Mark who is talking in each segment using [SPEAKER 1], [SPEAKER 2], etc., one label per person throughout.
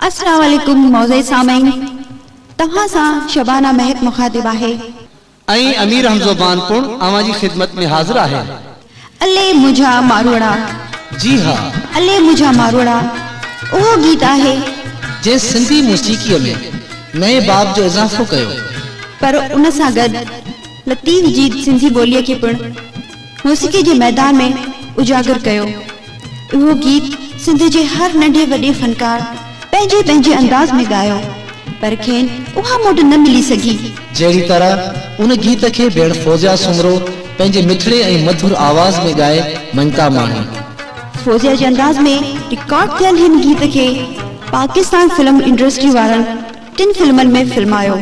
[SPEAKER 1] السلام عليڪم معزز سامعين توهان سان شبانه مهڪ مخاطب آهي.
[SPEAKER 2] ۽ امير حمزو بان پڻ اوهان جي خدمت ۾ حاضر آهي.
[SPEAKER 1] الي منهنجا ماروئڙا.
[SPEAKER 2] جي ها.
[SPEAKER 1] الي منهنجا ماروئڙا اهو گيت آهي.
[SPEAKER 2] جنهن سنڌي موسيقيء ۾ نئين باب جو اضافو ڪيو.
[SPEAKER 1] پر ان سان گڏ لطيف جي سنڌي ٻوليء کي پڻ موسيقي جي ميدان ۾ اجاگر ڪيو. اهو گيت سنڌ جي هر ننڍي وڏي فنڪار پنهنجي پنهنجي انداز ۾ ڳايو، پر کين اها موٽ نه ملي سگهي.
[SPEAKER 2] جهڙي طرح ان گيت کي ڀيڻ فوزيا سومرو پنهنجي مٺڙي ۽ مڌر آواز ۾ ڳائي مڃتا ماڻي.
[SPEAKER 1] فوزيا جي انداز ۾ رڪارڊ ٿيل هن گيت کي پاڪستان فلم انڊسٽري وارن ٽن فلمن ۾ فلمايو.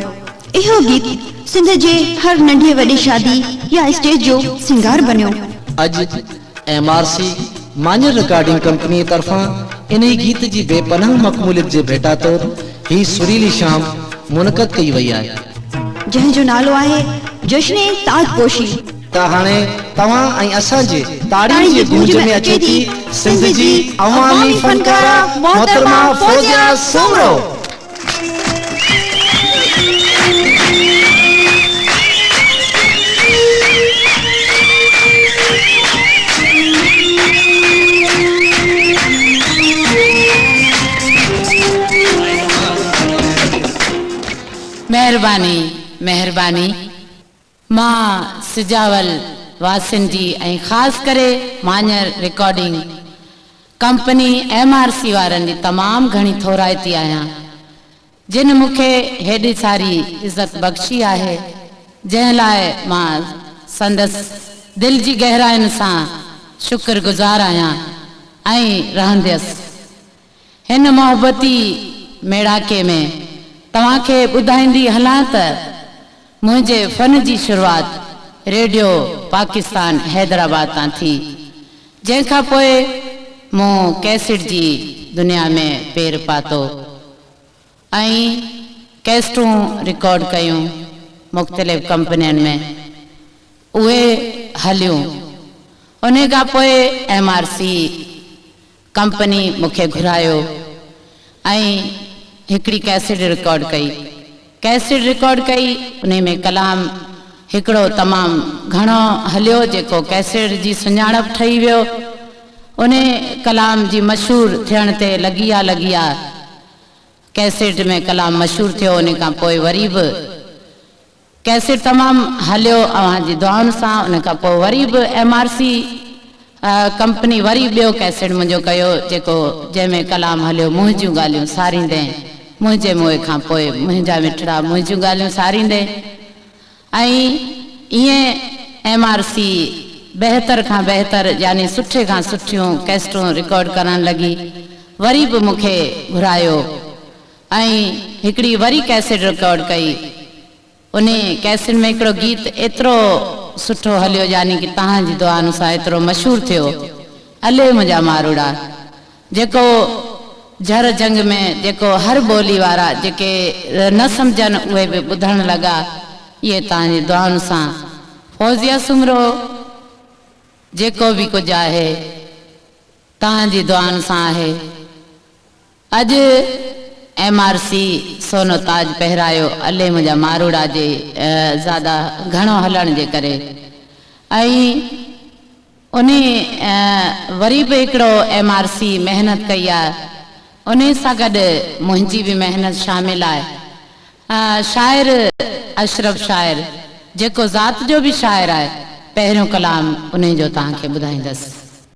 [SPEAKER 1] اهو گيت سنڌ جي هر ننڍي وڏي شادي يا اسٽيج جو سينگار بنيو.
[SPEAKER 2] اڄ M R C Manjhar recording ڪمپنيء طرفان انهي گيت جي بي پناهه مقبوليت جي ڀيٽا طور هي سريلي شام منعقد ڪئي وئي آهي.
[SPEAKER 1] جنهن جو نالو آهي جشن تاج پوشي.
[SPEAKER 2] ته هاڻي توهان ۽ اسان جي تاڙين جي گونج ۾ اچي ٿي سنڌ جي عوامي فنڪاره محترمه فوزيه سومرو.
[SPEAKER 3] مهرباني مهرباني مان سجاول واسين جي ۽ خاص ڪري Manjar recording company M R C وارن جي تمام گهڻي ٿورائتي آهيان جن مون کي هيڏي ساري عزت بخشي آهي جنهن لاء مان سندس دل جي گهراين سان شڪر گذار آهيان ۽ رهنديس. هن محبتي ميڙاڪي ۾ توهان کي ٻڌائيندي هلان ته منهنجي فن جي شروعات ريڊيو پاڪستان حيدرآباد تان ٿي، جنهن کان پوء مون ڪيسٽ جي دنيا ۾ پير پاتو ۽ ڪيسٽون رڪارڊ ڪيون مختلف ڪمپنين ۾ اهي هليون. انهي کان پوء ايم آر سي ڪمپني مون کي گهرايو ۽ هڪڙي ڪئسيٽ رڪارڊ ڪئي. ڪئسيٽ رڪارڊ ڪئي انهي ۾ ڪلام هڪڙو تمام گهڻو هليو جيڪو ڪئسيٽ جي سڃاڻپ ٺهي ويو. انهي ڪلام جي مشهور ٿيڻ تي لڳي آ لڳي آ ڪئسيٽ ۾ ڪلام مشهور ٿيو انهي کان پوء وري به ڪئسيٽ تمام هليو اوهان جي دعائن سان ان کان پوء وري به ايم آر سي ڪمپني وري ٻيو ڪئسيٽ منهنجو ڪيو جيڪو جنهن ۾ ڪلام هليو منهنجيون ڳالهيون ساريندين منهنجي موئي کان پوء منهنجا مٺڙا منهنجيون ڳالهيون ساريندين ۽ ائين ايم آر سي بهتر کان بهتر يعني سٺي کان سٺيون ڪئسٽون رڪارڊ ڪرڻ لڳي وري به مون کي گهرايو ۽ هڪڙي وري ڪئسيٽ رڪارڊ ڪئي. انهي ڪئسيٽ ۾ هڪڙو گيت ايترو سٺو هليو يعني ڪي توهان جي دعائن سان ايترو مشهور ٿيو الي منهنجا ماروئڙا جيڪو جهر جهنگ ۾ جيڪو هر ٻولي وارا جيڪي نه سمجهن اهي به ٻڌڻ لڳا اهي توهان جي دعائن سان فوزيه سومرو جيڪو به ڪجهه آهي توهان جي دعائن سان آهي. اڄ ايم آر سي سونو تاج پهرايو الي منهنجا ماروئڙا جي زياده گهڻو هلڻ جي ڪري ۽ انهي وري به هڪڙو ايم آر سي محنت ڪئي آهي انهي سان گڏ منهنجي به محنت شامل آهي شاعر اشرف شاعر جيڪو ذات جو به شاعر آهي پهريون ڪلام انهي جو توهان کي ٻڌائيندس.